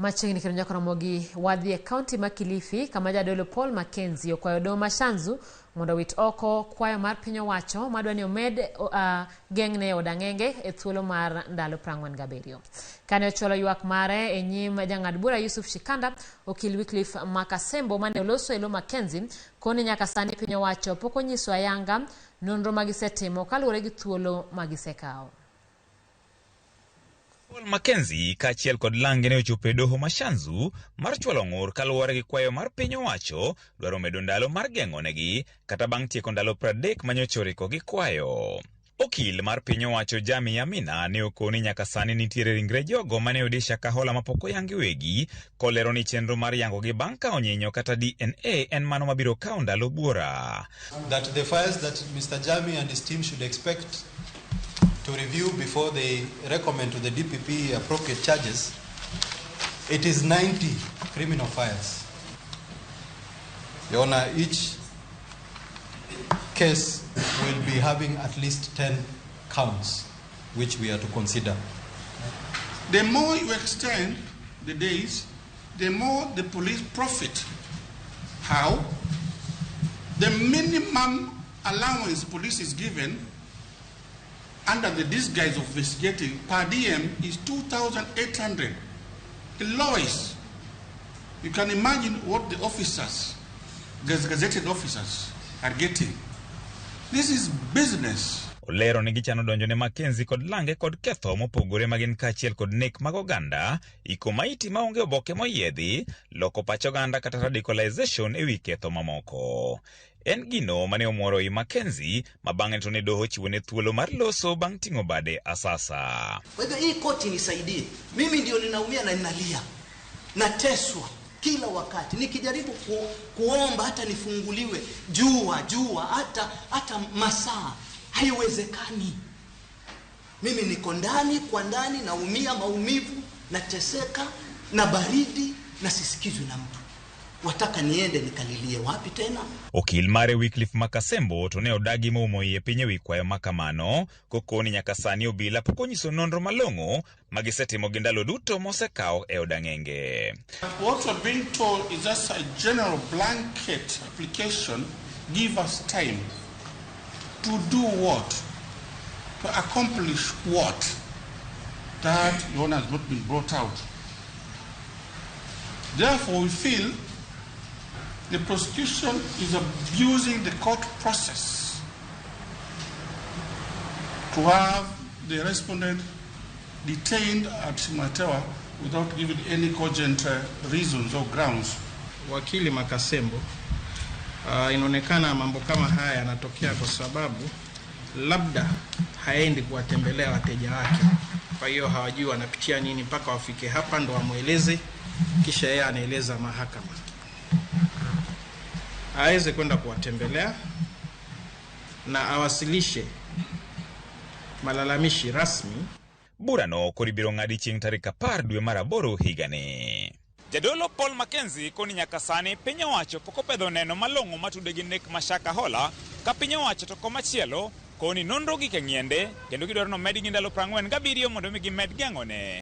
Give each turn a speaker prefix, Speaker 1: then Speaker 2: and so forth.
Speaker 1: Machiegni kendo nyaka romogi wadhi e kaunti ma Kilifi kama jadolo Paul Mackenzie okwayo doho ma Shanzu mondo owit oko kwayo mar piny owacho madwa ni omed geng'ne e od ang'enge e thuolo mar ndalo 47. Kane ochwalo ywak mare e nyim jang'ad bura Yusuf Shikanda, okil Wycliffe Makasembo mane oloso e lo Mackenzie koni nyaka sani piny owacho pok onyiso ayanga nonro magisetimo kaluwore gi thuolo magisekawo.
Speaker 2: Paul Mackenzie kaachiel kod lange ne ochopo e doho ma Shanzu mar chwalo ng'ur kaluwore gi kwayo mar piny owacho dwaro medo ndalo mar geng'onegi kata bang' tieko ndalo 30 manyocha oriko gi kwayo. Okil mar piny owacho Jami Amina ne okoni nyaka sani nitiere ringre jogo mane oyudi Shakahola mapok oyangi wegi, kolero ni chenro mar yangogi bang' kawo nyinyo kata DNA en mano mabiro kawo ndalo buora.
Speaker 3: That the files that Mr. Jami and his team should expect to review before they recommend to the DPP appropriate charges, it is 90 criminal files. Your Honor, each case will be having at least 10 counts which we are to consider.
Speaker 4: The more you extend the days, the more the police profit. How? The minimum allowance police is given under the disguise of investigating per diem is 2,800. The lowest. You can imagine what the officers, the gazetted officers, are getting. This is business.
Speaker 2: Olero ni gichano donjo ne Mackenzie kod lange kod ketho mopogore magin kaachiel kod nek mag oganda, iko maiti maonge oboke moyiedhi, loko pach oganda kata radicalization ewi ketho mamoko. En gino mane omoro i Mackenzie ma bang'e to ne doho chiwone thuolo mar loso bang' ting'o bade asasa.
Speaker 5: Kwa hivyo hii koti nisaidie, mimi ndio ninaumia na ninalia, nateswa kila wakati nikijaribu kuomba hata nifunguliwe jua jua hata masaa, haiwezekani. Mimi niko ndani kwa ndani, naumia maumivu, nateseka na baridi na sisikizwi na mtu. Wataka niende nikalilie wapi tena?
Speaker 2: Okil mare Wycliffe Makasembo to ne odagi moumo iye piny ewi kwayo ma kamano, kokoni nyaka sani obila pok onyiso nonro malong'o magisetimo gi ndalo duto mosekawo e od ang'enge.
Speaker 4: What we're being told is just a general blanket application. Give us time. To do what? To accomplish what? That, Your Honor, has not been brought out. Therefore, we feel the prosecution is abusing the court process to have the respondent detained at Shimo La Tewa without giving any cogent reasons or grounds.
Speaker 6: Wakili Makasembo, inaonekana mambo kama haya yanatokea kwa sababu labda haendi kuwatembelea wateja wake. Kwa hiyo hawajui wanapitia nini mpaka wafike hapa ndo wamweleze, kisha yeye anaeleza mahakama. Aweze kwenda kuwatembelea na awasilishe malalamishi rasmi.
Speaker 2: Burano koro ibiro ng'adi chieng' tarik 10 dwe mar 8 higani. Jadolo Paul Mackenzie koni nyaka sani piny owacho pok opedho neno malong'o matude gi nek ma Shakahola, ka piny owacho to komachielo koni nonro gik e ng'iende kendo gidwaro ni omedgi ndalo 47 mondo mi gimed geng'one.